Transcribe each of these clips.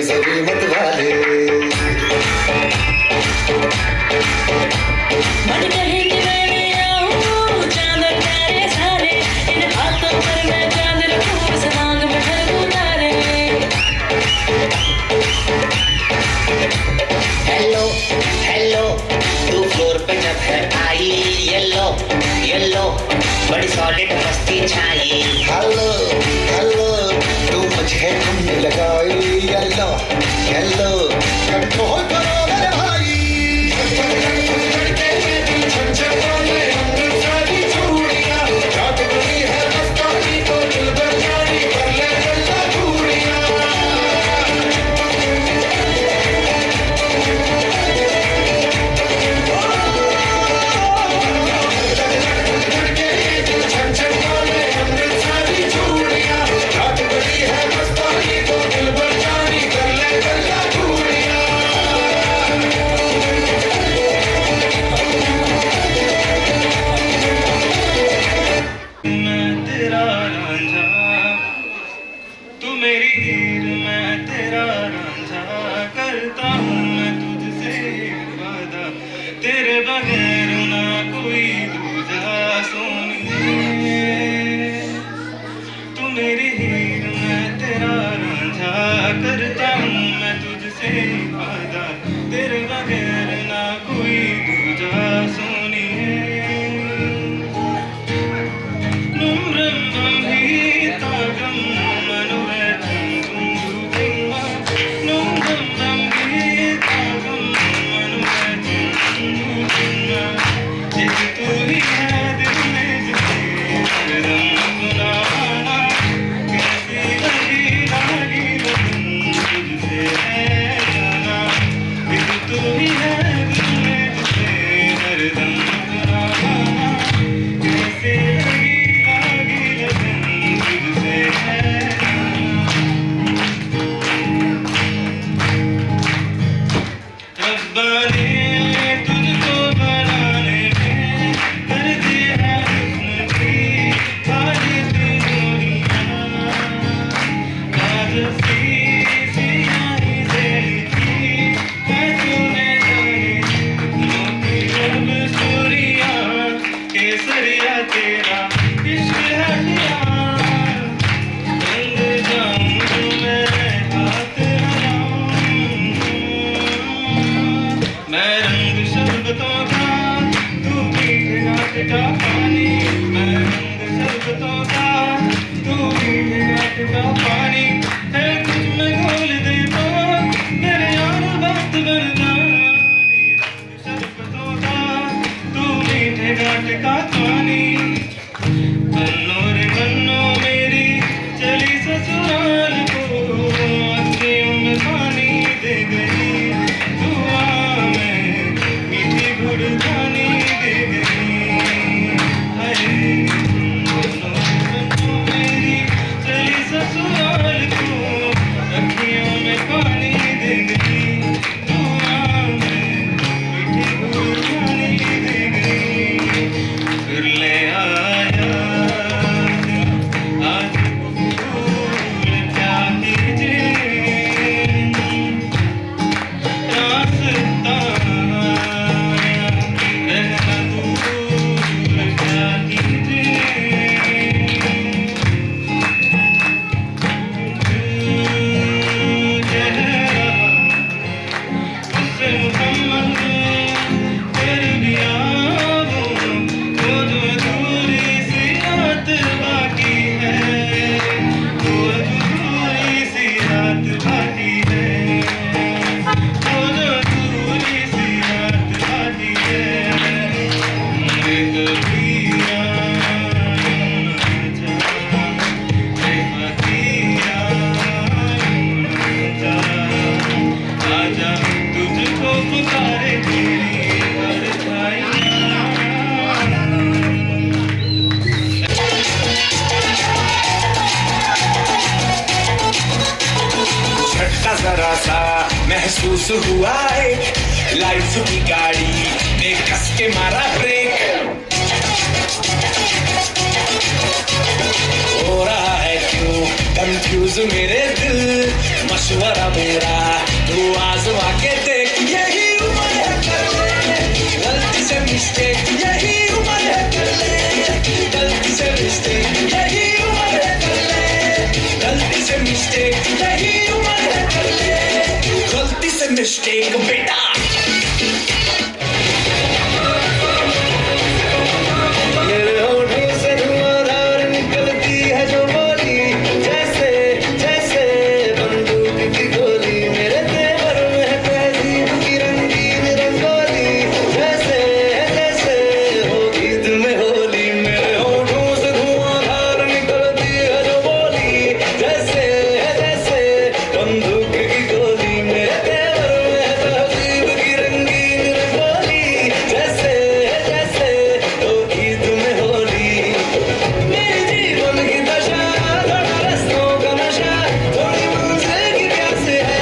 सभी मत वाले। मन कहे कि मैं भी आऊं, चांद और तारे सारे, इन हाथों पर मैं चांद रखूं, इस मांग में भर दूं तारे। हेलो हेलो, तू फ्लोर पे जब है आई, येलो येलो बड़ी सॉलिड मस्ती छाई। हेलो हेलो, तू मुझे तुमने लगाई, येलो येलो कंट्रोल करो मेरे भाई। मैं तेरा रांझा, तू मेरी हीर, मैं तेरा रांझा, करता हूँ मैं तुझसे वादा, तेरे बगैर ना कोई दूजा सोनिए। तू मेरी हीर, मैं तेरा रांझा, करता हूँ मैं तुझसे वादा, तेरे बगैर ना कोई दूजा सोनिए। कैसे लगी लागी लगन तुझसे है रब्बा ने तुझको बनाने में कर दी है हुस्न की ताज तिजोरियां, ताज सी सियाही से लिखी है तूने जाने कितनों की रब सूरिया, केसरिया तेरा इश्क है पिया, रंग जाऊं जो मैं हाथ लगाऊं, मैं रंग शरबतों का, तू मीठे घाट का पानी, मैं रंग शरबतों का, तू मीठे घाट का पानी, है तुझ में घोल दे तो मेरे यार बात बन जानी, रंग शरबतों का, तू मीठे घाट का पानी। बन्नो रे बन्नो मेरी चली ससुराल को, अखियों में पानी दे गई, दुआ में मीठी गुड़गानी दे गई। हाय बन्नो रे बन्नो मेरी चली ससुराल को, अखियों में पानी दे गई, दुआ में मीठी गुड़गानी दे गई। फिर ले आया आज कबूल क्या कीजिए, रास्ता रहना दूर क्या कीजिए, चेहरा उससे मुकम्मल फिर भी आऊं, वो जो अधूरी सी रात बाकी है, वो अधूरी सी रात बाकी है, वो जो अधूरी सी रात बाकी है। मैं कभी आऊं ना जा, रे फकीरा ना जा, आजा तुझको पुकारे तेरी परछाइयाँ। झटका जरा सा महसूस हुआ एक, लाइफ की गाड़ी ने कस के मारा ब्रेक। हो रहा है क्यों कंफ्यूज महफूज मेरे दिल, मशवरा मेरा तू आजमा के देख। यही उम्र है कर ले गलती से मिस्टेक, यही उम्र है कर ले गलती से मिस्टेक, यही उम्र है कर ले गलती से मिस्टेक, यही उम्र है कर ले गलती से मिस्टेक बेटा। मेरे होठों से धुआंधार निकलती है जो बोली, जैसे जैसे बंदूक की गोली। मेरे तेवर में है तहजीब की रंगीन रंगोली, जैसे जैसे होगी तुम्हें होली। मेरे होठों से धुआंधार निकलती है जो बोली, जैसे जैसे बंदूक की गोली। मेरे तेवर में है तहजीब की रंगीन रंगोली, जैसे जैसे होगी तुम्हें होली। मेरे जीवन की दशा, थोड़ा रस्तों का नशा, थोड़ी मंजिल की प्यास है,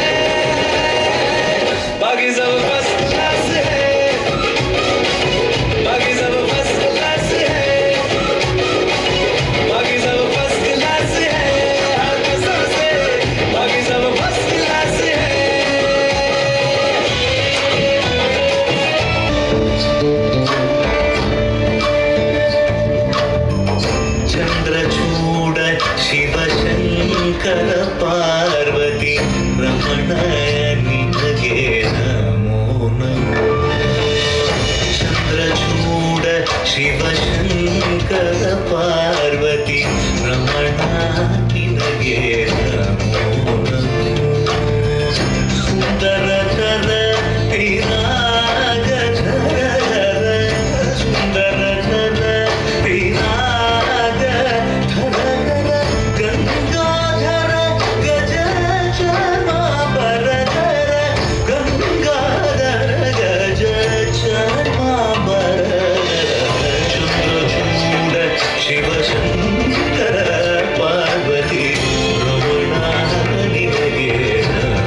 बाकी सब फर्स्ट क्लास है, बाकी सब फर्स्ट क्लास है, बाकी सब फर्स्ट क्लास है, हर कसम से बाकी सब फर्स्ट क्लास है। चंद्रचूड शिवशंकर पार्वती रमण निनगे नमो नमो। चंद्रचूड शिवशंकर पार्वती रमण निनगे नमो नमो। सुंदरकर तिरागधर, सुंदरकर तिरागधर, गंगाधर गज चर्माबरधर, गंगाधर गज चर्माबरधर। चंद्रचूड शिवशंकर पार्वती रमण निनगे नमो।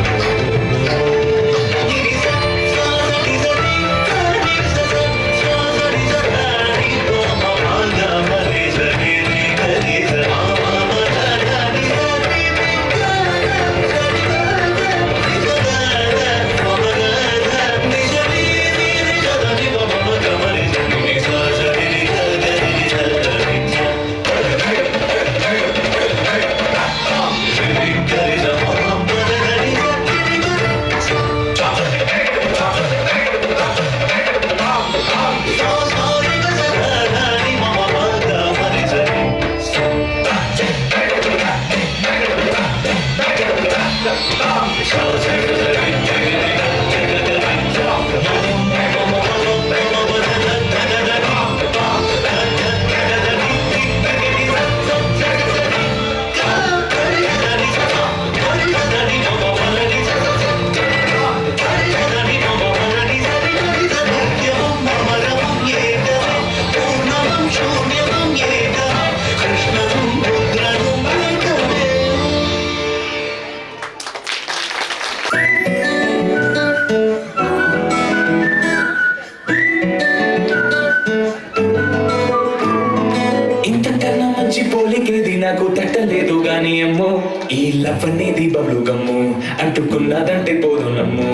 ఇంతకన్నా మంచి పోలికేది నాకు తట్టలేదు గాని అమ్మో, ఈ లవ్ అనేది బబ్లు గమ్ము, అంటుకున్నదంటే పోదు నమ్ము.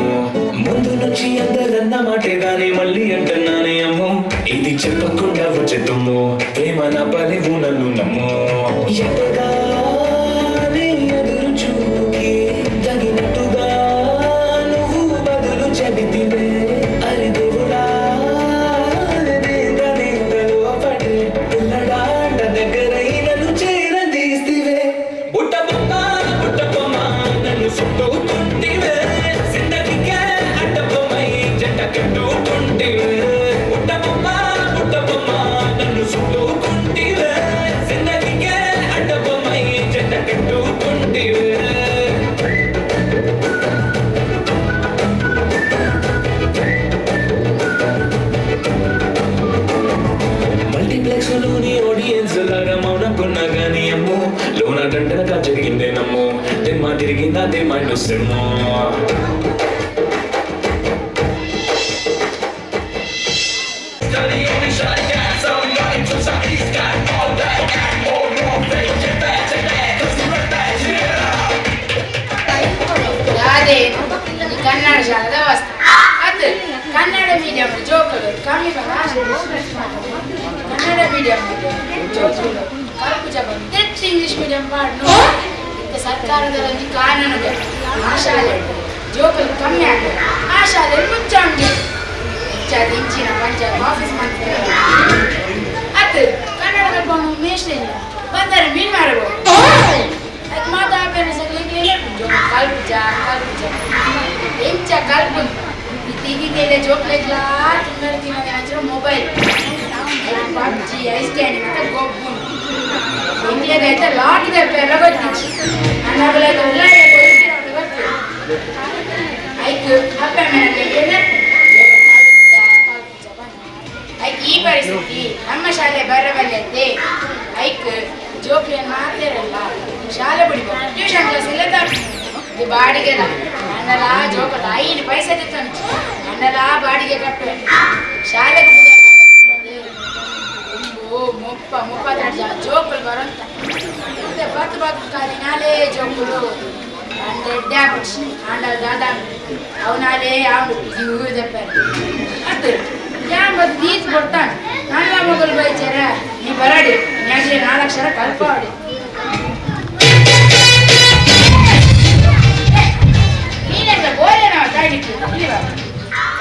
ముందు నుంచి అందరన్న మాటే గాని మళ్ళీ అంటున్నానే అమ్మో, ఇది చెప్పకుండా వచ్చే తుమ్ము, ప్రేమ నా పలివు నన్ను నమ్ము. ఎదగానే ఎదురు చూపుకి తగినట్టుగా నువ్వు బదులు చెబితివే, అరే దేవుడా పిల్లడాంట దగ్గరై నన్ను చేరదీస్తివే. బుట్ట బొమ్మ బుట్ట బొమ్మ నన్ను చుట్టుకుంటివే, జిందగీకే అడ్డ బొమ్మై జంట కట్టుకుంటివే. బుట్ట బొమ్మ బుట్ట బొమ్మ నన్ను చుట్టుకుంటివే, జిందగీకే అడ్డ బొమ్మై జంట కట్టుకుంటివే. మల్టీప్లెక్స్ లోని ఆడియన్స్ లాగా మౌనకున్నా గానీ అమ్మో, లోన దండనగా జరిగిందే నమ్మో, దిమ్మ తిరిగిందా దిమ్మ సిమ్మో. ಜೋಕುಲು ಕಮ್ಮಿ ಕನ್ನಡ ಮೀಡಿಯಂ ಜೋಕುಲು ಕಲ್ಪುಜ ಬಂದು ಇಂಗ್ಲಿಷ್ ಮೀಡಿಯಂ ಪಾಡ್ನು. ಇತ್ತೆ ಸರ್ಕಾರದಲ್ಲಿ ಕಾನೂನು ಆ ಶಾಲೆ ಜೋಕುಲು ಕಮ್ಮಿ ಆಗ್ತದೆ, ಆ ಶಾಲೆ ಮುಚ್ಚಾಂಡು ಹೆಚ್ಚಾದ ಇಂಚಿನ ಪಂಚಾಯತ್ ಆಫೀಸ್ ಮಾಡ್ತಾರೆ. ಅದು ಕನ್ನಡ ಕಲ್ಪವನು ಮೇಷ್ಟ್ರೆ ಇಲ್ಲ ಬಂದರೆ ಮೀನು ಮಾಡಬಹುದು. ಅದಕ್ಕೆ ಮಾತಾ ಪೇರೆಂಟ್ಸ್ ಕಲ್ಪುಜ ಕಲ್ಪುಜ ಎಂಚ ಕಲ್ಪುಂದು ಇತ್ತೀಗೀಗೆಲ್ಲ ಜೋಕ್ಲೆಗ್ಲಾ ತಿನ್ನಲು ತಿನ್ನೋದು ಮೊಬೈಲ್ ಪಬ್ಜಿ ಐಸ್ ಕ್ಯಾಂಡಿ ಮತ್ತೆ ಗೊಬ್ಬು ಇಂಗ್ಲೇಗೈತೆ ಲಾಕ್ ದೆಪ್ಪೆಲ್ಲ ಗೊತ್ತಿತ್ತು ಅನ್ನಬಲೈತೆ ಉಳ್ಳಾಡೆ ಗೊತ್ತು ಐಕ್ ಅಪ್ಪ ಐಕ್ ಈ ಪರಿಸ್ಥಿತಿ ನಮ್ಮ ಶಾಲೆ ಬರಬಲ್ಲತ್ತೆ. ಐಕ್ ಜೋಕ್ಲೇನು ಮಾತಾರಲ್ಲ ಶಾಲೆ ಬಿಡಿಬೋದು ಟ್ಯೂಷನ್ ಕ್ಲಾಸ್ ಎಲ್ಲ ಇದು ಬಾಡಿಗೆಲ್ಲ ಅಣ್ಣಲ ಜೋಕಲ್ಲ 5 ಪೈಸೆ ತಿತ್ತಂಚು ಅಣ್ಣಲ ಬಾಡಿಗೆ ಕಟ್ಟುವೆ. ಶಾಲೆಗೆ ಮುಪ್ಪ ಮುಪ್ಪತ್ತೆರಡು ಜೋಕುಲು ಬರಂತ ಮತ್ತೆ 10 ಬಾಕು ಖಾಲಿ ನಾಲೇ ಜೋಕುಲು ಅಂಡ್ ಡ್ಯಾಪುಚ್ ಆಂಡಲ್ ದಾದಾ ಅವನಾಲೇ ಅವನು ದೆಪ್ಪರೆ ಅದು ಯಾನ್ ಬತ್ತು these ಕೊಡ್ತಾನೆ ನನ್ನ ಮಗಳು ಬೈಚಾರ ನೀ ಬರಾಡಿ ನ್ಯಾಗ್ಲಿ 4 ಅಕ್ಷರ ಕಲ್ಪಾಡಿ. ನೀನೆಂತ ಬೋಲೆ ನಾವು ತಾಗಿತ್ತು ಇಲ್ಲಿ ಬಾ.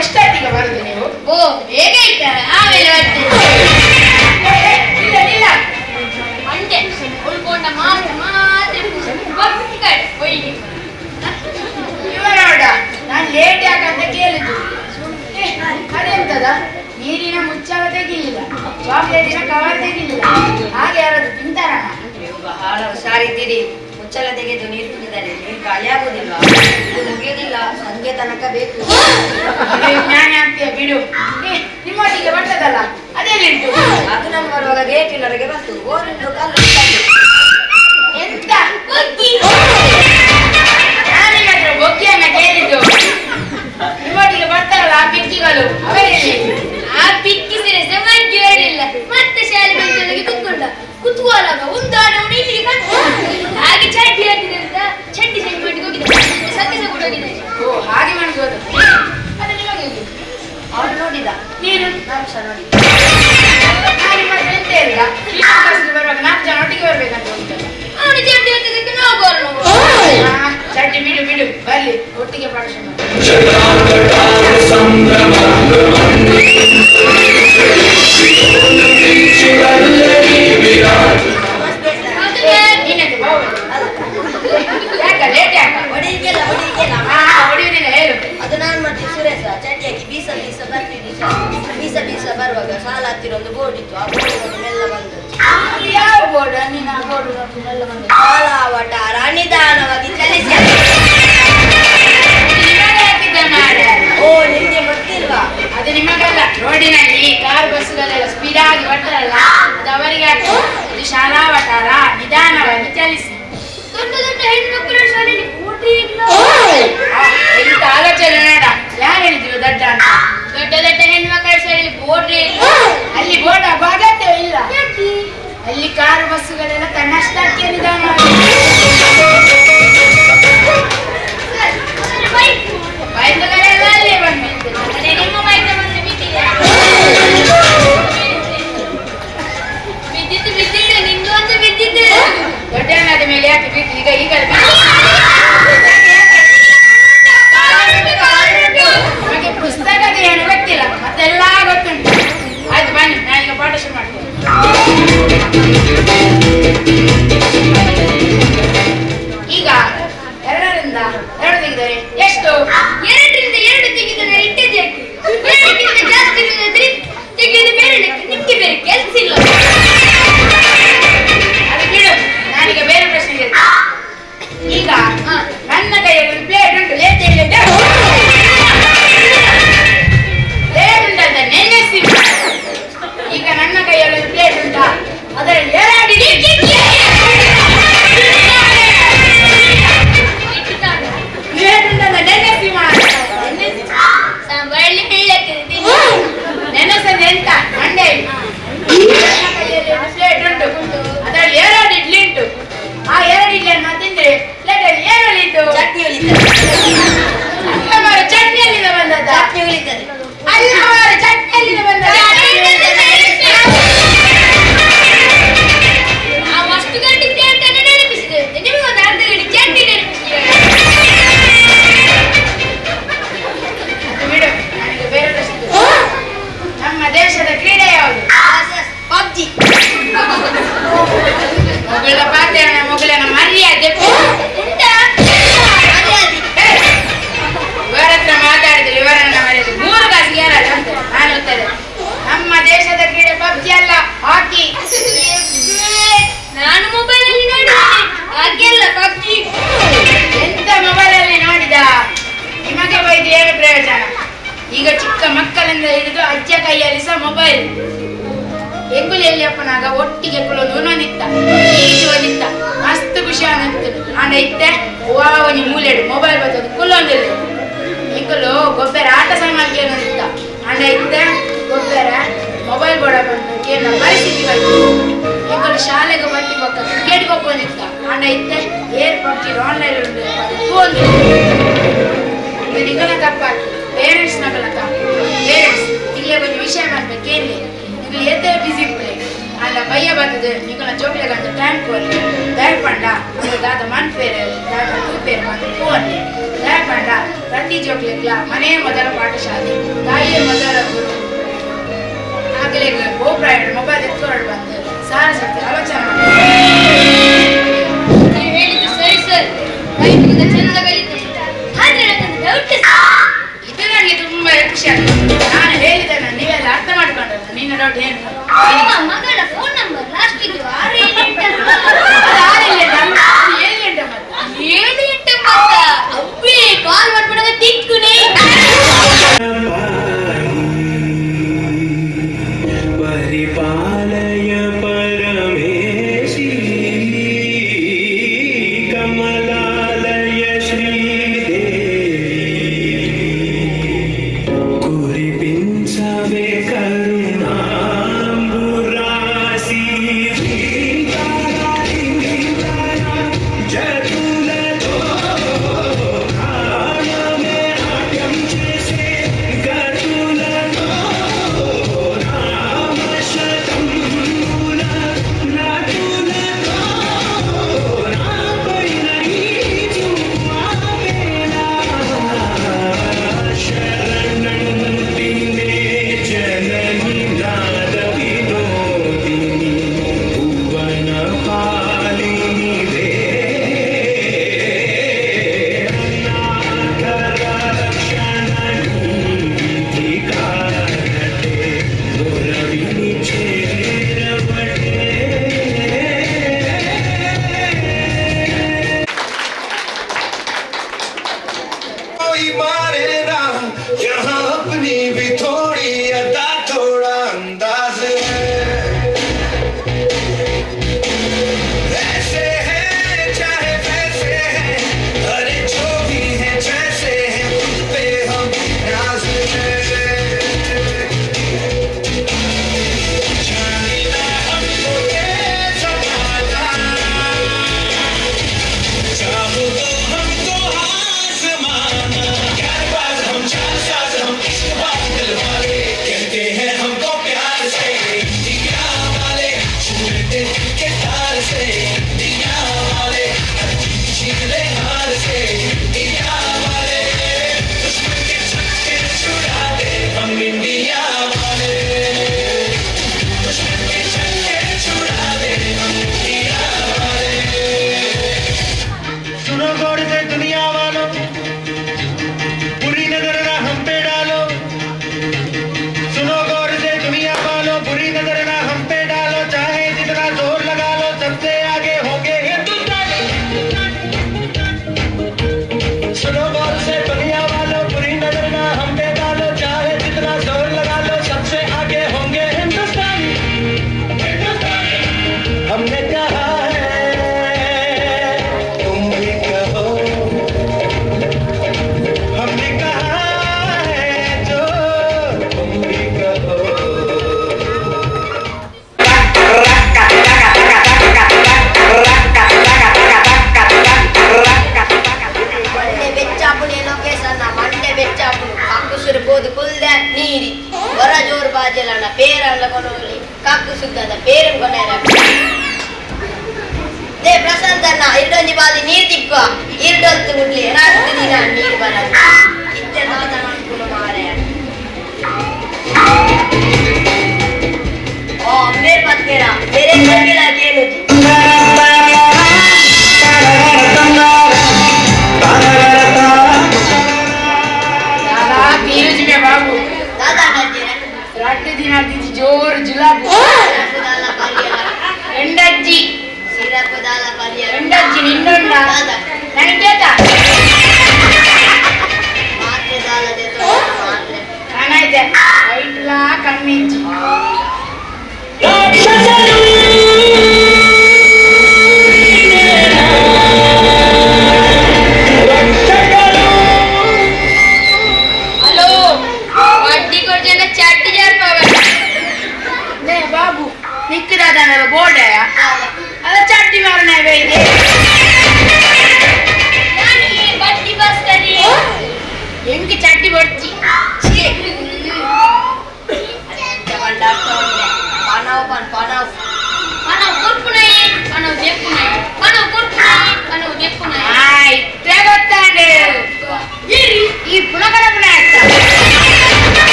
ಎಷ್ಟೊತ್ತಿಗೆ ಬರುದು ನೀವು? ಓ ಬೇಗ ಇದ್ದಾರೆ ಆಮೇಲೆ ಬರ್ತೀನಿ. ಇಲ್ಲ ಇಲ್ಲ ಅಂತೆ ಉಳ್ಕೊಂಡ ಮಾತ್ರ ಮಾತ್ರ ಒಯ್ಯಿ ಇವರೋಡ ನಾನು ಲೇಟ್ ಯಾಕಂತ ಕೇಳಿದ್ದು. ಅದೆಂತದ ನೀರಿನ ಮುಚ್ಚಳ ತೆಗಿಲಿಲ್ಲ, ಚಾಕ್ಲೇಟಿನ ಕವರ್ ತೆಗಿಲಿಲ್ಲ, ಹಾಗೆ ಯಾರಾದ್ರೂ ತಿಂತಾರಣ? ನೀವು ಬಹಳ ಹುಷಾರಿದ್ದೀರಿ. ಮುಚ್ಚಳ ತೆಗೆದು ನೀರು ಕುಡಿದರೆ ನೀರು ಖಾಲಿ ಆಗುದಿಲ್ವಾ? ಇದು ಮುಗಿಯುವುದಿಲ್ಲ, ಸಂಜೆ ತನಕ ಬೇಕು. ಜ್ಞಾನ ಆಗ್ತೀಯ ಬಿಡು. ನಿಮ್ಮೊಟ್ಟಿಗೆ ಬರ್ತದಲ್ಲ ಅದೇನಿಂಟು? ಅದು ನಾನು ಬರುವಾಗ ಗೇಟಿನವರೆಗೆ ಬಂತು. ಓರುಂಟು ಕಲ್ಲು ಎಂತ ನಾನು ನಿಮ್ಮ ಹತ್ರ ಬೊಕ್ಕಿಯನ್ನ ಕೇಳಿದ್ದು. ನಿಮ್ಮೊಟ್ಟಿಗೆ ಬರ್ತಾರಲ್ಲ ಆ ಪಿಕ್ಕಿಗಳು ಅವರೆಲ್ಲಿ? ಆ ಪಿಕ್ಕಿ ಸಿರಸೆ ಮಗ್ಗಿ ಬರಲಿಲ್ಲ. ಮತ್ತೆ ಶಾಲೆ ಬೆಂಚೊಳಗೆ ಕುತ್ಕೊಂಡ. ಕುತ್ಕೊಳ್ಳಾಗ ಒಂದು ಆಡವನು ಇಲ್ಲಿಗೆ ಬಂದ. ಹಾಗೆ ಚಡ್ಡಿ ಹಾಕಿದೆ ಅಂತ ಚಡ್ಡಿ ಸರಿ ಮಾಡಿ ಹೋಗಿದೆ. ಸತ್ಯಸ ಕೂಡ ಹೋಗಿದೆ. ಓ ಹಾಗೆ ಮಾಡಿ ಹೋದ. ಅದು ನಿಮಗೆ ಹೇಗೆ? ಅವನು ನೋಡಿದ, ನೀನು ನಾನು ಸಹ ನೋಡಿದ್ದೆ. ನಾನು ನಿಮ್ಮ ಹತ್ರ ಎಂತ ಹೇಳಿದ? ಕ್ಲಾಸ್ಗೆ ಬರುವಾಗ 4 ಜನ ಒಟ್ಟಿಗೆ ಬರ್ಬೇಕಂತ ಉಂಟಲ್ಲ. ಅವನು ಚಡ್ಡಿ ಹಾಕಿದ್ದಕ್ಕೆ ನಾವು ಬರೋಣ. ಚಡ್ಡಿ ಬಿಡು ಬಿಡು, ಬರ್ಲಿ ಒಟ್ಟಿಗೆ ಪಾಠ ಶುರು. ಯಾಕ ಲೇಟ್ ಯಾಕ? ಹೊಡಿಲಿಕ್ಕೆಲ್ಲ ಹೊಡಿಲಿಕ್ಕೆಲ್ಲ ಹೊಡೆಯುವುದಿಲ್ಲ ಹೇಳು. ಅದು ನಾನು ಮತ್ತೆ ಸುರೇಶ ಚಡ್ಡಿ ಹಾಕಿ ಬೀಸ ಬೀಸ ಬರ್ತಿದ್ವಿ. ಬೀಸ ಬೀಸ ಬರುವಾಗ ಶಾಲಾ ಹತ್ತಿರ ಒಂದು ಬೋರ್ಡ್ ಇತ್ತು. ಆ ಬೋರ್ಡ್ ಮೆಲ್ಲ ಬಂದದ್ದು. ಯಾವ ಬೋರ್ಡ್? ನೀನು ಆ ಬೋರ್ಡ್ ಮೆಲ್ಲ ಬಂದದ್ದು. ಶಾಲಾ ವಟಾರ ನಿಧಾನವಾಗಿ ಚಲಿಸಿ. ಓ ನಿಮ್ಗೆ ಗೊತ್ತಿಲ್ವಾ? ಅದು ನಿಮಗಲ್ಲ, ರೋಡಿನಲ್ಲಿ ಕಾರ್ ಬಸ್ಸುಗಳೆಲ್ಲ ಸ್ಪೀಡ್ ಆಗಿ ಬರ್ತಾರಲ್ಲ ಅದು ಅವರಿಗೆ ಹಾಕಿ. ಇದು ಶಾಲಾ ವಟಾರ ನಿಧಾನವಾಗಿ ಚಲಿಸಿ. ದೊಡ್ಡ ದೊಡ್ಡ ಹೆಣ್ಮಕ್ಳ ಶಾಲೆಯಲ್ಲಿ ಬೋರ್ಡ್ ಇಲ್ಲ. ಎಂತ ಆಲೋಚನೆ ನೋಡ, ಯಾರು ಹೇಳಿದ್ರು ದೊಡ್ಡ ಅಂತ? ದೊಡ್ಡ ದೊಡ್ಡ ಹೆಣ್ಮಕ್ಳ ಶಾಲೆಯಲ್ಲಿ ಬೋರ್ಡ್ ಇಲ್ಲ. ಅಲ್ಲಿ ಬೋರ್ಡ್ ಆಗುವ ಅಗತ್ಯ ಇಲ್ಲ. ಅಲ್ಲಿ ಕಾರು ಬಸ್ಸುಗಳೆಲ್ಲ ತನ್ನಷ್ಟಕ್ಕೆ ನಿಧಾನವಾಗಿ. ಬೈಕುಗಳೆಲ್ಲ ಅಲ್ಲೇ ಬಂದು ಅದೇ ನಿಮ್ಮ ಬೈಕ್ ಬಂದು ಬಿದ್ದಿದೆ. ಬಿದ್ದಿತ್ತು ಬಿದ್ದಿತ್ತು ನಿಂದು ಅಂತ ಬಿದ್ದಿತ್ತು. ದೊಡ್ಡನಾದ ಮೇಲೆ ಯಾಕೆ ಬಿದ್ದು? ಈಗ ಈಗ ನಮಗೆ ಪುಸ್ತಕದ ಏನು ಗೊತ್ತಿಲ್ಲ, ಮತ್ತೆಲ್ಲ ಗೊತ್ತುಂಟು. ಆಯ್ತು ಬನ್ನಿ, ನಾನೀಗ ಪಾಠ ಶುರು ಮಾಡ್ತೇನೆ. ಈಗ 2 ರಿಂದ 2 ತೆಗೆದರೆ ಎಷ್ಟು? 2 ರಿಂದ 2 ತೆಗೆದರೆ ಇಟ್ಟದ್ದು ಯಾಕೆ? 2ಕ್ಕಿಂತ ಜಾಸ್ತಿ ಇರುವುದಾದ್ರೆ ತೆಗೆಯೋದು ಬೇರೆ ಲೆಕ್ಕ. ನಿಮ್ಗೆ ಬೇರೆ ಕೆಲಸ ಇಲ್ಲ. ಅದು ಬಿಡು, ನಾನೀಗ ಬೇರೆ ಪ್ರಶ್ನೆ ಕೇಳ್ತೇನೆ. ಈಗ ನನ್ನ ಕೈಯಲ್ಲಿ ಒಂದು ಪ್ಲೇಟ್ ಉಂಟು. ಪ್ಲೇಟ್ ಉಂಟಂತ ನೆನೆಸಿ. ಈಗ ನನ್ನ ಕೈಯಲ್ಲಿ ಒಂದು ಪ್ಲೇಟ್ ಉಂಟಾ, ಅದರಲ್ಲಿ 2 ಇಡ್ಲಿ. ಪ್ಲೇಟ್ ಉಂಟಂತ ನೆನೆಸಿ ಮಾತ್ರ. ಸಾಂಬಾರಲ್ಲಿ ಹೇಳಕ್ಕೆ ನೆನೆಸದೆ ಎಂತ ಮಂಡೆ. ನನ್ನ ಕೈಯಲ್ಲಿ ಒಂದು ಪ್ಲೇಟ್ ಉಂಟು, ಅದರಲ್ಲಿ 2 ಇಡ್ಲಿ ಉಂಟು. ಆ 2 ಇಡ್ಲಿಯನ್ನು ತಿಂದ್ರೆ ಪ್ಲೇಟಲ್ಲಿ ಏನು ಉಳಿತು? ಚಟ್ನಿ ಉಳಿತದೆ. ಅಲ್ಲ ಮಾರ್ರೆ, ಚಟ್ನಿ ಎಲ್ಲಿಂದ ಬಂದದ್ದ? ಚಟ್ನಿ ಉಳಿತದೆ. ಅಲ್ಲ ಮಾರ್ರೆ, ಚಟ್ನಿ ಒಟ್ಟಿಗೆ ಕುಲೊಂದು ಉನ್ನೊಂದಿತ್ತ ಒಂದಿತ್ತ ಮಸ್ತ್ ಖುಷಿ ಆನಂತು. ಆಂಡ ಇತ್ತೆ ವಾ ಒಂಜಿ ಮೂಲೆಡು ಮೊಬೈಲ್ ಬತ್ತದು ಕುಲ್ಲೊಂದಿಲ್ಲ. ಎಂಕುಲು ಗೊಬ್ಬರ ಆಟ ಸಾಮಾನು ಕೇಳೊಂದಿತ್ತ. ಆಂಡ ಇತ್ತೆ ಗೊಬ್ಬರ ಮೊಬೈಲ್ ಬೋಡ ಬಂದು ಕೇಳ ಪರಿಸ್ಥಿತಿ ಬಂತು. ಎಂಕುಲು ಶಾಲೆಗೆ ಬಂದು ಬೊಕ್ಕ ಕ್ರಿಕೆಟ್ ಗೊಬ್ಬೊಂದಿತ್ತ. ಆಂಡ ಇತ್ತೆ ಏರ್ ಪಬ್ಜಿ ಆನ್ಲೈನ್ ಉಂಡು ತೂವೊಂದಿಲ್ಲ. ನಿಗಲ ತಪ್ಪಾತು, ಪೇರೆಂಟ್ಸ್ ನಗಲ ತಪ್ಪು. ಪೇರೆಂಟ್ಸ್ ಇಲ್ಲೇ ಒಂದು ವಿಷಯ ಮಾಡ್ಬೇಕು ಏನ್ಲಿ, ನಿಗಲು ಏತೇ ಬಿಸಿ ಇಪ್ಪಲೆ ಅಲ್ಲ ಬಯ್ಯ ಬರ್ತದೆ ನಿಗಲ ಜೋಕ್ಲೆಗಂತ ಟೈಮ್ ಕೋರಿ ದಯಪಂಡ ಒಂದು ದಾದ ಮನ್ಪೇರು ದಾದ ತೂಪೇರು ಬಂದು ಪೋನ್ಲೆ. ದಯಪಂಡ ಪ್ರತಿ ಜೋಕ್ಲೆಗ್ಲ ಮನೆಯೇ ಮೊದಲ ಪಾಠಶಾಲೆ, ತಾಯಿಯೇ ಮೊದಲ ಗುರು. ಆಗಲೇ ಗೋಪ್ರಾಯಡ್ ಮೊಬೈಲ್ ಎತ್ಕೊಂಡು ಬಂದು ಸಾರ ಸತ್ಯ ಆಲೋಚನೆ ಮಾಡ್ತಾರೆ. ನೀವು ಹೇಳಿದ್ದು ಸರಿ ಸರ್, ಕೈಯಿಂದ ಚೆಂದ ಕಲಿತೆ. ಆದ್ರೆ ನನಗೊಂದು ಡೌಟ್. ಇದು ನನಗೆ ತುಂಬಾ ಖುಷಿ ಆಗ್ತದೆ. ನಾನು ಹೇಳಿದ್ದನ್ನ ನೀವೆಲ್ಲ ಅರ್ಥ ಮಾಡ್ಕೊಂಡಲ್ಲ. ನಿನ್ನ ಡೌಟ್ ಏನು? ನಿಮ್ಮ ಮಗಳ ಫೋನ್ ನಂಬರ್ ಲಾಸ್ಟ್ ಇದು 6 7 8 ಅಲ್ವಾ? ಅದು ಆರು ಇಲ್ಲ ಎಂಟ, ಅದು ಏಳು ಎಂಟ ಮತ್ತೆ. 7 8 ಮತ್ತ ಅವ್ವೇ ಕಾಲ್ ಮಾಡ್ಬಿಡೋದ ತಿಕ್ಕುನೇ. ಪರಿಪಾಲಯ ಪರಮೇಶಿ.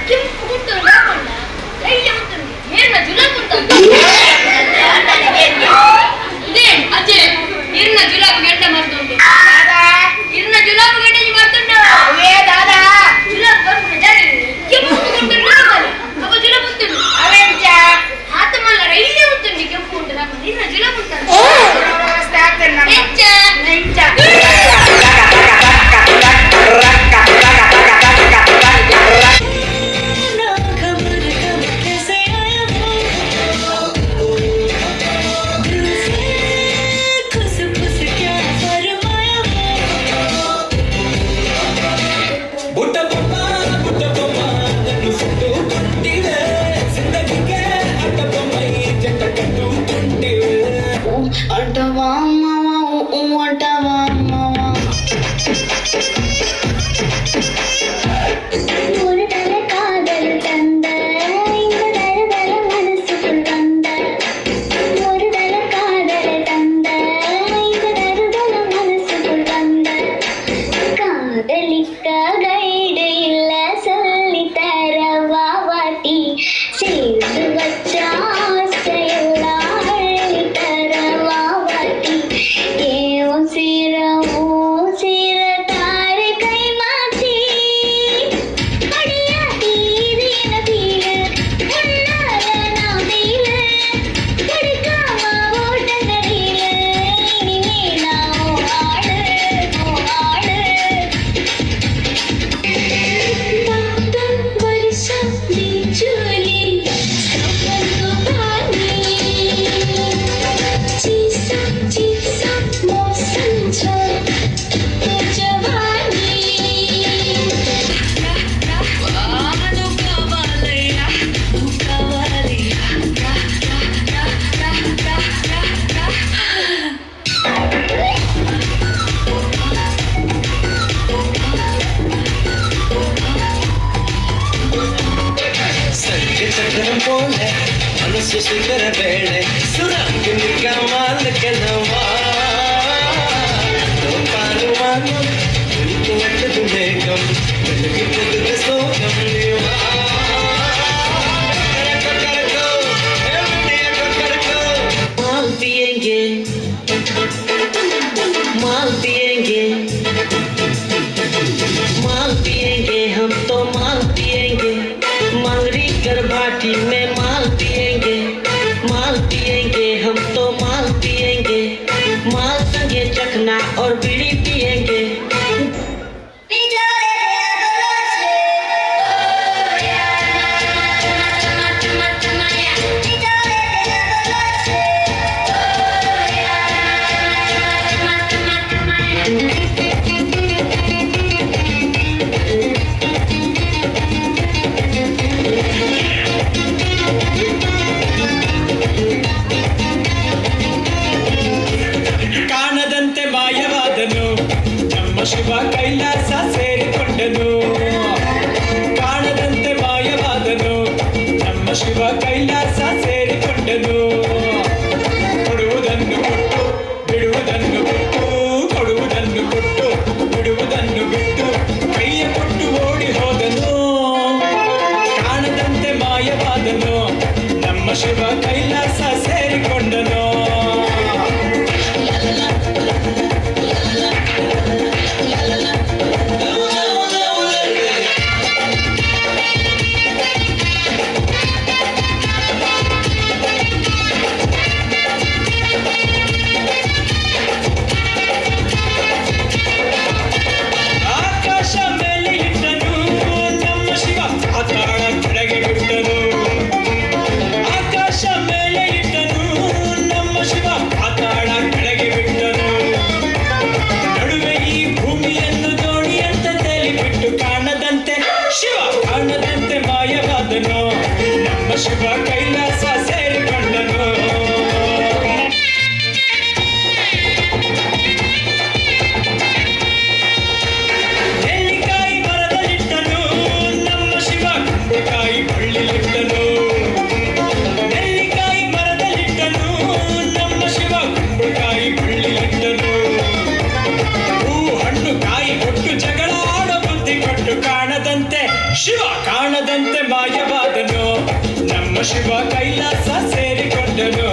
ಕೆಂಪು ಗುಂಟು ಹಾಕೊಂಡ ರೈಲೆ ಉಂಟು ಏರ್ನ ಜುಲಾಬ್ ಉಂಟು ಇದೇ ಅಜ್ಜೆ ಇರ್ನ ಜುಲಾಬ್ ಗಂಡ ಮರ್ತುಂಡು ಇರ್ನ ಜುಲಾಬ್ ಗಂಡ ಮರ್ತುಂಡು ಅವೇ ದಾದಾ ಜುಲಾಬ್ ಬರ್ಪುನ ಜಾಗ ಕೆಂಪು ಗುಂಟು ಹಾಕೊಂಡ ಅಪ್ಪ ಜುಲಾಬ್ ಉಂಟು ಅವೇ ಅಂಚ ಆತ ಮಲ್ಲ ರೈಲೆ ಉಂಟು ಕೆಂಪು ಉಂಟು ಹಾಕೊಂಡ ಇರ್ನ ಜುಲಾಬ್ ಉಂಟು ವ್ಯವಸ್ಥೆ ಆಗ್ತದೆ ನಮ್ಮ ಎಂಚ ಎಂಚ ಬುಟ್ಟ ಬೊಮ್ಮ ಬುಟ್ಟ ಬೊಮ್ಮ ನನ್ನು ಸುಟ್ಟು ಕೊಟ್ಟಿವೆ ಜಿಂದಗಿಗೆ ಅಡ್ಡ ಬೊಮ್ಮೈ ಜಟ್ಟ ಕಟ್ಟುಕೊಂಡಿವೆ ಅಂಟವಾ ಮಾವ ಅಂಟವಾ ಮಾವ. ஒரு தர காதல் தந்த இந்த தர தர மனசுக்குள் வந்த ஒரு தர காதல் தந்த இந்த தர தர மனசுக்குள் வந்த காதலிக்க கைடு இல்ல சொல்லி தர வா வாட்டி சேர்த்து வச்ச ஆசையெல்லாம் அள்ளி தர வா வாட்டி ஏன் சீர ஓ சீர தாரு கை மாற்றி मौसम छ जवानी. ಸಂಜೆ ಚಕ್ರ ಪೋಲೆ ಮನಸ್ಸು ಶಿಖರ ಬೇಳೆ ಸುರಂಗ ನಿಗಮಾಲ ಕೆಲವಾ ಪಾರುವಾನ ಒಟ್ಟದು ಮೇಘಂ ಬೆಳಗ್ಗೆ ತೆಗೆದ ಸೋಗಂ माल पिएंगे माल पिएंगे माल पिएंगे हम तो माल पिएंगे मांगरी कर भाटी में माल पिएंगे माल पिएंगे हम तो माल पिएंगे माल संगे चखना और बीड़ी पिएंगे. ಕಾಣದಂತೆ ಮಾಯವಾದನು ನಮ್ಮ ಶಿವ ಕೈಲಾಸ ಸೇರಿಕೊಂಡನು. ಕಾಣದಂತೆ ಮಾಯವಾದನು ನಮ್ಮ ಶಿವ ಕೈಲಾಸ ಸೇರಿಕೊಂಡನು. ಕೊಡುವುದನ್ನು ಕೊಟ್ಟು ಬಿಡುವುದನ್ನು ಬಿಟ್ಟು ಕೊಡುವುದನ್ನು ಕೊಟ್ಟು ಬಿಡುವುದನ್ನು ಬಿಟ್ಟು ಕೈಯ ಕೊಟ್ಟು ಓಡಿ ಹೋದನು. ಕಾಣದಂತೆ ಮಾಯವಾದನು ನಮ್ಮ ಶಿವ ಕೈಲಾಸ ಸೇರಿಕೊಂಡನು. ಆಕಾಶ ಮೇಲೆ ಇಟ್ಟನು ನಮ್ಮ ಶಿವ ಪಾತಾಳ ಕೆಳಗೆ ಬಿಟ್ಟನು. ಆಕಾಶ ಮೇಲೆ ಇಟ್ಟನು ನಮ್ಮ ಶಿವ ಪಾತಾಳ ಕೆಳಗೆ ಬಿಟ್ಟನು. ನಡುವೆ ಈ ಭೂಮಿಯನ್ನು ದೋಣಿಯಂತೆ ತೇಲಿಬಿಟ್ಟು ಕಾಣದಂತೆ ಶಿವ ಕಾಣದಂತೆ ಮಾಯವಾದನು ನಮ್ಮ ಶಿವ ಕೈಲಾಸ ಸೇರಿಕೊಂಡನು. ನೆಲ್ಲಿಕಾಯಿ ಮರದಲ್ಲಿಟ್ಟನು ನಮ್ಮ ಶಿವ ಕುಂಬಳಕಾಯಿ ಬಳ್ಳಿಲಿಟ್ಟನು. ನೆಲ್ಲಿಕಾಯಿ ಮರದಲ್ಲಿಟ್ಟನು ನಮ್ಮ ಶಿವ ಕುಂಬಳಕಾಯಿ ಬಳ್ಳಿಲಿಟ್ಟನು. ಹೂ ಹಣ್ಣು ಕಾಯಿ ಕೊಟ್ಟು ಜಗಳ ಆಡೋ ಬುದ್ಧಿ ಕೊಟ್ಟು ಕಾಣದಂತೆ ಶಿವ ಕಾಣದಂತೆ ಮಿಂಚಿನಂತೆ ಮಾಯವಾದನು, ನಮ್ಮ ಶಿವ ಕೈಲಾಸ ಸೇರಿಕೊಂಡನು.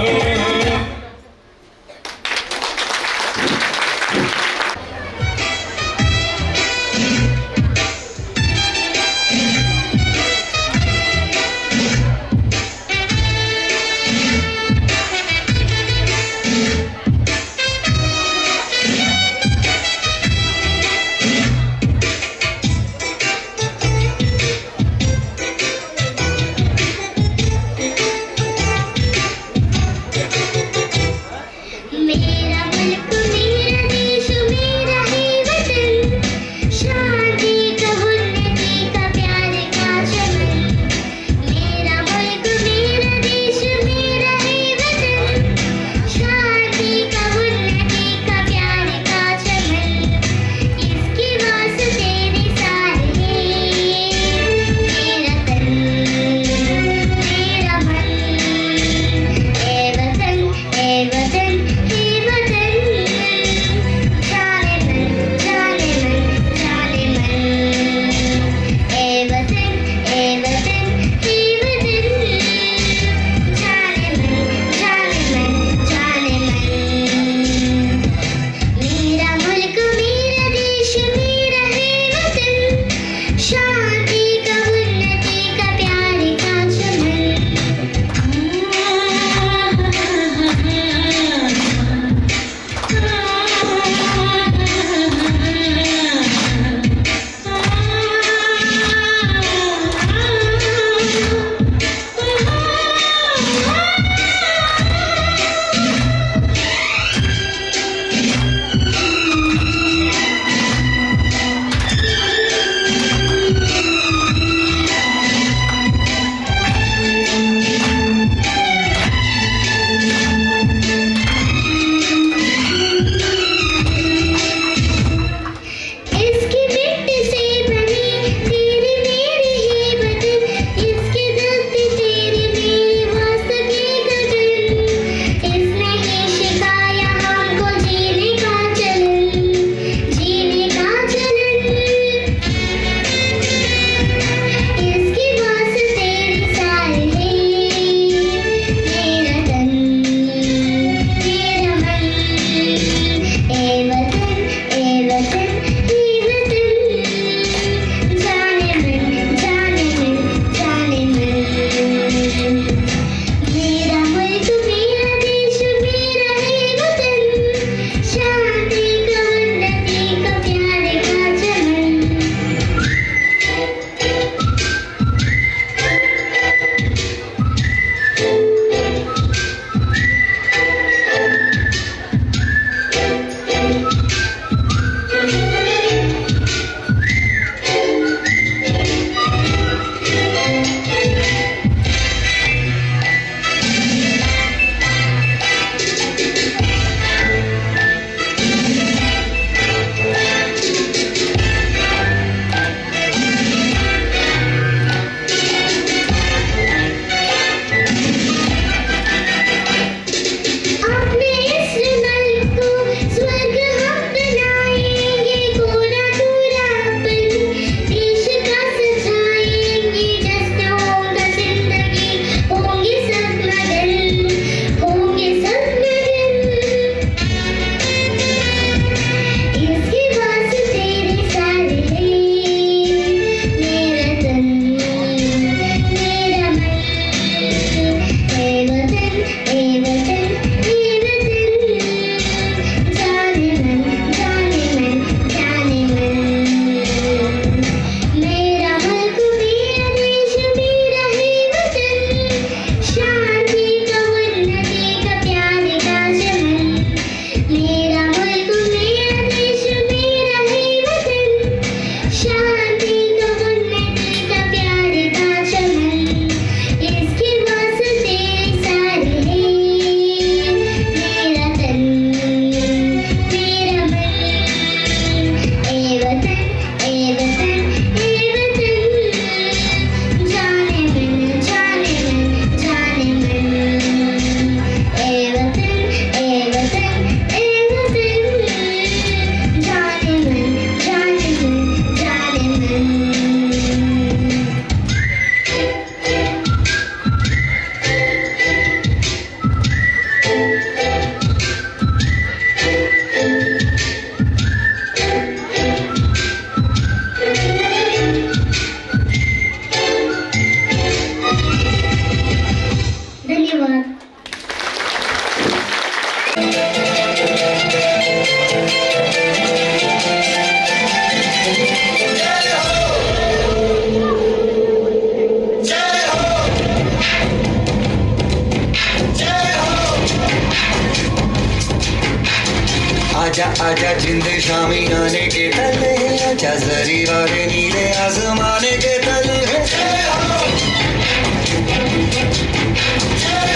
आजा आजा जिंद शामी आने के तले, आजा जरी वाले नीले आजमाने के तले। जय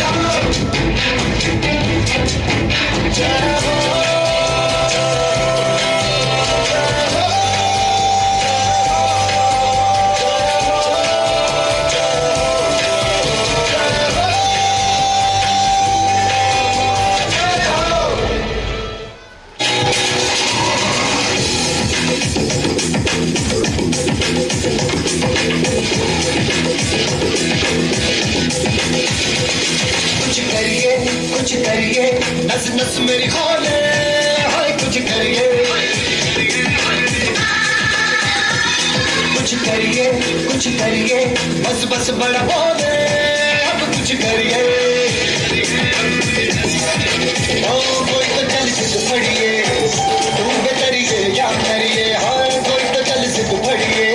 हो, जय हो, जय हो। कुछ करिए कुछ करिए, नस नस मेरी खोले, हाय कुछ करिए, कुछ करिए कुछ करिए, बस बस बड़ा बोले, अब कुछ करिए। ओ कोई तो चल सिद्ध फड़िए, तू बेतरिए या मरिए, हाय कोई तो चल सिद्ध फड़िए,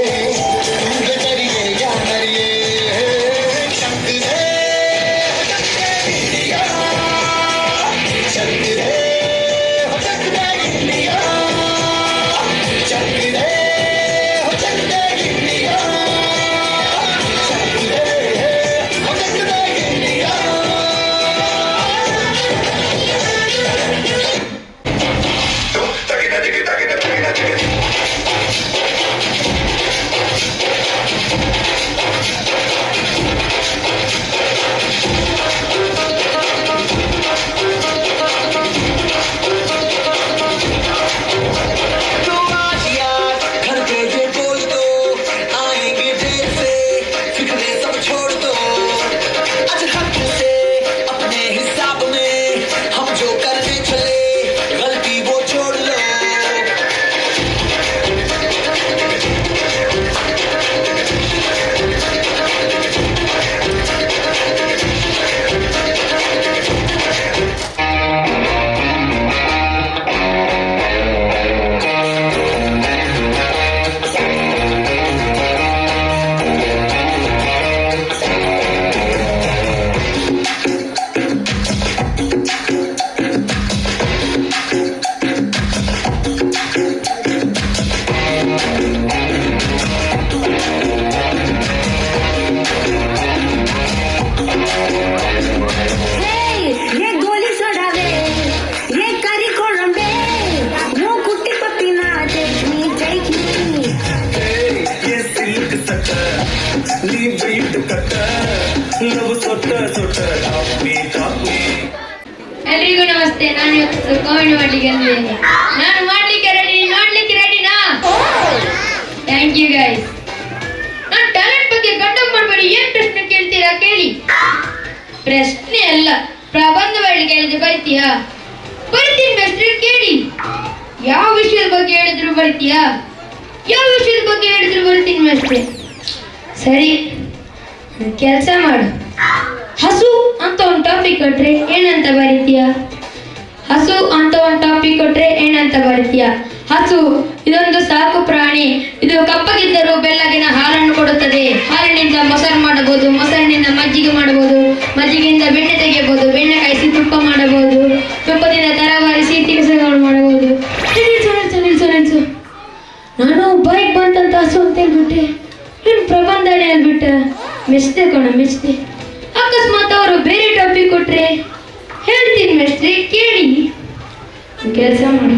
तू बेतरिए या मरिए। शक दे इंडिया, चक दे हो चक दे इंडिया, चक दे हो चक दे इंडिया, चक दे हो चक दे इंडिया। तो आज यार घर पे ये बोल दो, आएंगे देर से, फिक्रे सब छोड़ दो। आज हक से अपने हिसाब में हम जो करने चले, गलती वो छोड़ लो। ये गोली सोडावे, ये करी कोळंबे, ಮೂಕುಟ್ಟಿ ಪಪ್ಪಿನ take me, take me. ये सिल्क सट நீ வெயிட் கட்ட, லவ் சொட்ட சொட்ட, டாப் மீ டாப் மீ. ಎಲ್ರಿಗೂ ನಮಸ್ತೆ. ನಾನು ಇವತ್ತು ಕಾಮಿಡಿ ಮಾಡ್ಲಿಕ್ಕೆ ಬಂದಿದ್ದೇನೆ. ನಾನು ಮಾಡ್ಲಿಕ್ಕೆ ರೆಡಿ, ನೋಡ್ಲಿಕ್ಕೆ ರೆಡಿನಾ? Thank you guys. ನಾನು ಟ್ಯಾಲೆಂಟ್ ಬಗ್ಗೆ ಗಂಡ ಮಾಡಬೇಡಿ. ಏನ್ ಪ್ರಶ್ನೆ ಕೇಳ್ತೀರಾ ಕೇಳಿ. ಪ್ರಶ್ನೆ ಅಲ್ಲ, ಪ್ರಬಂಧ ಬರಲಿಕ್ಕೆ ಹೇಳಿದ್ರೆ ಬರಿತೀಯಾ? ಬರಿತೀನಿ ಮೇಸ್ಟ್ರೆ, ಕೇಳಿ. ಯಾವ ವಿಷಯದ ಬಗ್ಗೆ ಹೇಳಿದ್ರು ಬರಿತೀಯಾ? ಯಾವ ವಿಷಯದ ಬಗ್ಗೆ ಹೇಳಿದ್ರು ಬರಿತೀನಿ ಮೇಸ್ಟ್ರೆ. ಸರಿ, ಕೆಲಸ ಮಾಡು. ಹಸು ಅಂತ ಒಂದು ಟಾಪಿಕ್ ಕೊಟ್ರೆ ಏನಂತ ಬರಿತೀಯಾ? ಹಸು ಅಂತ ಒಂದು ಟಾಪಿಕ್ ಕೊಟ್ರೆ ಏನಂತ ಬರಿತೀಯಾ? ಹಸು ಇದೊಂದು ಸಾಕು ಪ್ರಾಣಿ. ಇದು ಕಪ್ಪಗಿದ್ದರೂ ಬೆಳ್ಳಗಿನ ಹಾಲನ್ನು ಕೊಡುತ್ತದೆ. ಹಾಲಿನಿಂದ ಮೊಸರು ಮಾಡಬಹುದು, ಮೊಸರಿನಿಂದ ಮಜ್ಜಿಗೆ ಮಾಡಬಹುದು, ಮಜ್ಜಿಗೆಯಿಂದ ಬೆಣ್ಣೆ ತೆಗೆಯಬಹುದು, ಬೆಣ್ಣೆ ಕಾಯಿಸಿ ತುಪ್ಪ ಮಾಡಬಹುದು, ತುಪ್ಪದಿಂದ ತರವಾರಿ ಸಿಹಿ ತಿನಿಸುಗಳು ಮಾಡಬಹುದು. ನಿಲ್ಸು ನಿಲ್ಸು ನಿಲ್ಸು ನಿಲ್ಸು. ನಾನು ಬೈಕ್ ಬಂತಂತ ಹಸು ಅಂತ ಹೇಳ್ಬಿಟ್ಟೆ, ನೀನು ಪ್ರಬಂಧನೆ ಹೇಳ್ಬಿಟ್ಟೆ. ಮೆಚ್ತೆ ಕಣ, ಮೆಚ್ತೆ. ಅಕಸ್ಮಾತ್ ಅವರು ಬೇರೆ ಟಾಪಿಕ್ ಕೊಟ್ರೆ? ಹೇಳ್ತೀನಿ ಮೇಸ್ಟ್ರಿ, ಕೇಳಿ. ಕೆಲಸ ಮಾಡು.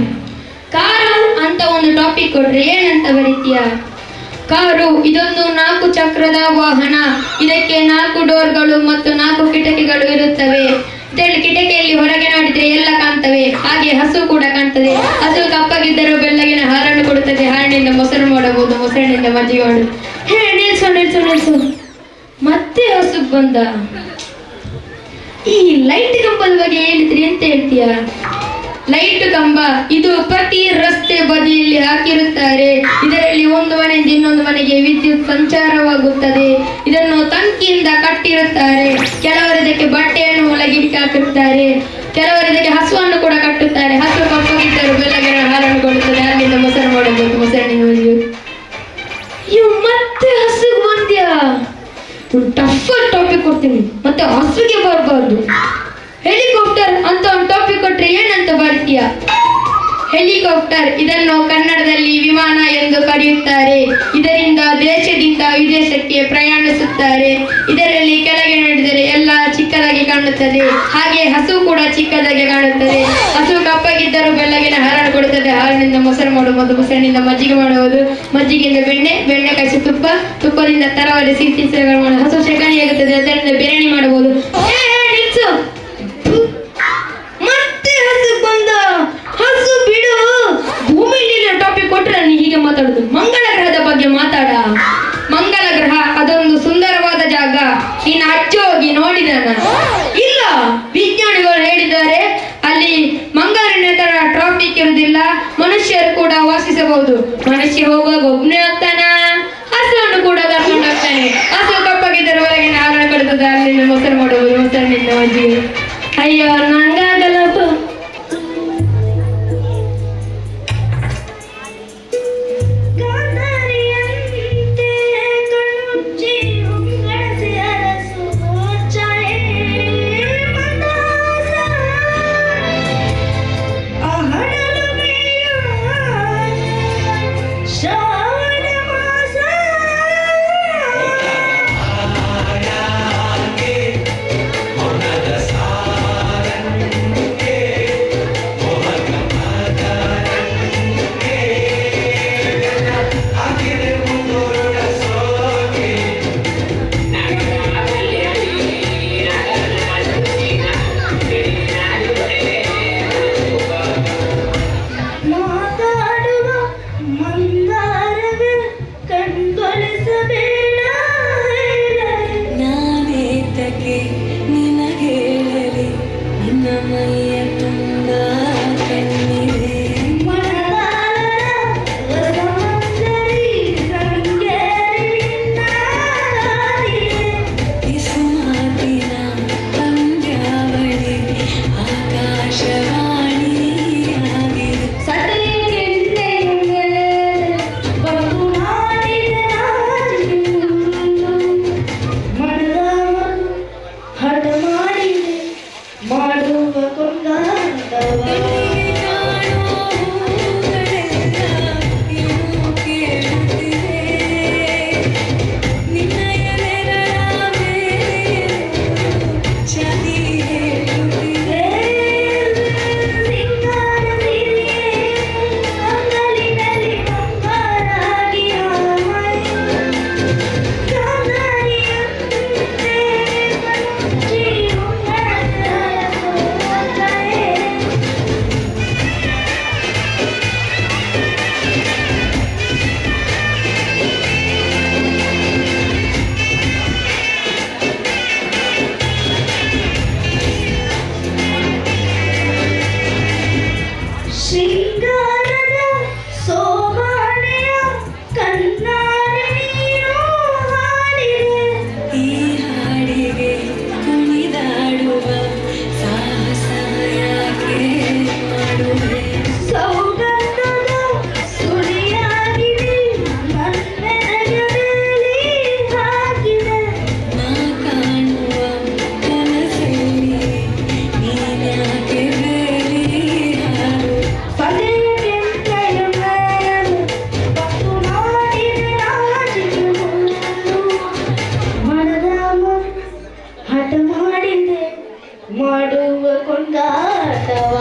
ಕಾರು ಅಂತ ಒಂದು ಟಾಪಿಕ್ ಕೊಟ್ರೆ ಏನಂತ ಬರೀತೀಯ? ಕಾರು ಇದೊಂದು ನಾಲ್ಕು ಚಕ್ರದ ವಾಹನ. ಇದಕ್ಕೆ ನಾಲ್ಕು ಡೋರ್ಗಳು ಮತ್ತು ನಾಲ್ಕು ಕಿಟಕಿಗಳು ಇರುತ್ತವೆ. ಇದರಲ್ಲಿ ಕಿಟಕಿಯಲ್ಲಿ ಹೊರಗೆ ನೋಡಿದ್ರೆ ಎಲ್ಲ ಕಾಣ್ತವೆ. ಹಾಗೆ ಹಸು ಕೂಡ ಕಾಣ್ತದೆ. ಹಸು ಕಪ್ಪಗಿದ್ದರೂ ಬೆಳ್ಳಗಿನ ಹಾಲನ್ನು ಕೊಡುತ್ತದೆ. ಹಾಲಿನಿಂದ ಮೊಸರು ಮಾಡಬಹುದು, ಮೊಸರಿನಿಂದ ಮಜ್ಜಿಗೆ ಮಾಡಬಹುದು. ಹೇ, ನಿಲ್ಸು ನಿಲ್ಸು ನಿಲ್ಸು. ಮತ್ತೆ ಹಸುಗ್ ಬಂದ. ಈ ಲೈಟ್ ಕಂಬದ ಬಗ್ಗೆ ಹೇಳಿದ್ರಿ ಎಂತ ಹೇಳ್ತೀಯ? ಲೈಟ್ ಕಂಬ ಇದು ಪ್ರತಿ ರಸ್ತೆ ಬದಿಯಲ್ಲಿ ಹಾಕಿರುತ್ತಾರೆ. ಇದರಲ್ಲಿ ಒಂದು ಮನೆಯಿಂದ ಇನ್ನೊಂದು ಮನೆಗೆ ವಿದ್ಯುತ್ ಸಂಚಾರವಾಗುತ್ತದೆ. ಇದನ್ನು ತಂತಿಯಿಂದ ಕಟ್ಟಿರುತ್ತಾರೆ. ಕೆಲವರು ಇದಕ್ಕೆ ಬಟ್ಟೆಯನ್ನು ಒಳಗಿಟ್ಟು ಹಾಕಿರುತ್ತಾರೆ. ಕೆಲವರು ಇದಕ್ಕೆ ಹಸುವನ್ನು ಕೂಡ ಕಟ್ಟುತ್ತಾರೆ. ಹಸು ಕಪ್ಪಗಿದ್ದರೂ ಬೆಳ್ಳಗಿನ ಹಾಲನ್ನು ಕೊಡುತ್ತದೆ. ಅಲ್ಲಿಂದ ಮೊಸರು ಮಾಡಬಹುದು, ಮೊಸರಿನಿಂದ ಮಜ್ಜಿಗೆ. ಇವ್ ಮತ್ತೆ ಹಸುಗ್ ಬಂದ್ಯಾ? ಟಫ್ ಟಾಪಿಕ್ ಕೊಡ್ತೀನಿ, ಮತ್ತೆ ಹಸುಗೆ ಬರಬಾರ್ದು. ಹೆಲಿಕಾಪ್ಟರ್ ಅಂತ ಒಂದು ಟಾಪಿಕ್ ಕೊಟ್ರೆ ಏನಂತ ಬರಿತೀಯ? Helicopter, ಇದನ್ನು ಕನ್ನಡದಲ್ಲಿ ವಿಮಾನ ಎಂದು ಕರೆಯುತ್ತಾರೆ. ಇದರಿಂದ ದೇಶದಿಂದ ವಿದೇಶಕ್ಕೆ ಪ್ರಯಾಣಿಸುತ್ತಾರೆ. ಇದರಲ್ಲಿ ಕೆಳಗೆ ನೋಡಿದರೆ ಎಲ್ಲ ಚಿಕ್ಕದಾಗಿ ಕಾಣುತ್ತದೆ. ಹಾಗೆ ಹಸು ಕೂಡ ಚಿಕ್ಕದಾಗಿ ಕಾಣುತ್ತದೆ. ಹಸು ಕಪ್ಪಾಗಿದ್ದರೂ ಬೆಳ್ಳಗಿನ ಹಾಲನ್ನು ಕೊಡುತ್ತದೆ. ಹಾಲಿನಿಂದ ಮೊಸರು ಮಾಡುವುದು, ಮೊಸರಿನಿಂದ ಮಜ್ಜಿಗೆ ಮಾಡುವುದು, ಮಜ್ಜಿಗೆಯಿಂದ ಬೆಣ್ಣೆ, ಬೆಣ್ಣೆ ಕಾಯಿಸಿ ತುಪ್ಪ, ತುಪ್ಪದಿಂದ ತರವಲ್ಲಿ ಸಿಹಿ ತಿನಿಸುಗಳು ಮಾಡುವುದು. ಹಸು ಶೆಗಣಿಯಾಗುತ್ತದೆ, ಅದರಿಂದ ಬಿರಿಯಾನಿ ಮಾಡಬಹುದು. ಏ, ಏ, ನಿಲ್ಸು. ಮತ್ತೆ ಹಸು ಬಂದ. ಹಸು ಬಿಡು. ಭೂಮಿಯಲ್ಲಿ ಟಾಪಿಕ್ ಕೊಟ್ರೆ ನಾನು ಹೀಗೆ ಮಾತಾಡುದು. ಮಂಗಳ ಗ್ರಹದ ಬಗ್ಗೆ ಮಾತಾಡ. ಮಂಗಳ ಗ್ರಹ ಅದೊಂದು ಸುಂದರವಾದ ಜಾಗ. ನೀನು ಅಜ್ಜ ಹೋಗಿ ನೋಡಿದನ? ಇಲ್ಲ. ವಿಜ್ಞಾನಿಗಳು ಹೇಳಿದ್ದಾರೆ, ಅಲ್ಲಿ ಮಂಗಳನ ತರ ಟ್ರಾಫಿಕ್ ಇರುವುದಿಲ್ಲ, ಮನುಷ್ಯರು ಕೂಡ ವಾಸಿಸಬಹುದು. ಮನುಷ್ಯ ಹೋಗುವಾಗ ಒಬ್ಬನೇ ಹೋಗ್ತಾನ? ಹಸುವನ್ನು ಕೂಡ ಕರ್ಕೊಂಡು ಹೋಗ್ತಾನೆ. ಹಸು ಕಪ್ಪಾಗಿದ್ದರೆ ಒಳಗಿನ ಹಾಲನ್ನು ಕೊಡುತ್ತದೆ. ಅಲ್ಲಿಂದ ಮೊಸರು ಮಾಡುವುದು, ಮೊಸರಿನಿಂದ ಮಜ್ಜಿಗೆ. ಅಯ್ಯೋ, ನಂಗಾಗಲ್ಲಪ್ಪ. ಗಾಂಧಾರಿಯಂತೆ ಕಣ್ಮುಚ್ಚಿ ಉಂಗಡಸಿ ಅರಸು ಚಾಯೆ ಮಂದಹಾಸ ಅಹಡಲು ಮೇಯ ಶ್ರಾವಣ ಮಾಸ. ಮಾತಾಡುವ ಮಂದಾರವೇ ಕಣ್ಗೊಳಿಸಬೇಡ. ನಾನೇತಕ್ಕೆ ನಿನಗೇಳಲಿ, ನಿನ್ನ ಮೈಯ ತುಂಬ ಕಣ್ಣಿದೆ. ಮನದಾಳದ ಹೊಸಮಂಜರಿ ರಂಗೇರಿ ನಿನ್ನ ಹಾದಿಯೇ. ಕಿಸುಮಾತಿನ ಪಂದ್ಯಾವಳಿ ಆಕಾಶವಾಣಿಯಾಗಿದೆ. ಹಠ ಮಾಡಿದೆ ಮಾಡುವ ಕೊಂಡಾಟವ. ಕಣ್ಣಿಗೆ ಕಾಣೋ ಹೂಗಳೆಲ್ಲ ಏನೋ ಕೇಳುತ್ತಿವೆ. ನಿನ್ನಯ ನೆರಳ ಮೇಲೆ ಚಾಲಿ ಹೇಳುತ್ತಿವೆ. ಸಿಂಗಾರ ಸಿರಿಯೇ ಅಂಗಲಿನಲ್ಲಿ ಬಂಗಾರಾಗಿ ಗಾಂಧಾರಿಯಂತೆ ಕಣ್ಣುಚ್ಚಿ ಉಂಗಡಸೆ. ಶೃಂಗಾರದ ಸೋಬಾನೆಯ ಕಣ್ಣಾರೆ ನೀನು ಹಾಡಿದೆ. ಈ ಹಾಡಿಗೆ ಕುಣಿದಾಡುವ ಸಾಹಸ ಯಾಕೆ ಮಾಡುವೆ? ಸೌಗಂಧದ ಸುಳಿಯಾಗಿದೆ ನನ್ನೆದೆಯ ಬೇಲಿ ಹಾಕಿದೆ. ನಾ ಕಾಣುವ ಕನಸಲ್ಲಿ ನೀನ್ಯಾಕೆ ಬೇಲಿ ಹಾರು? ಪದೆಯ ಕೆಂಪೆಯ ಮೇಲೆ ಪತ್ತು ಮಾಡಿದ ರಾಜಿಗೆ ಹುಲ್ಲು. ಮನದ ಹಠ ಮಾಡಿದೆ ಮಾಡುವ ಕೊಂಡಾಟವ.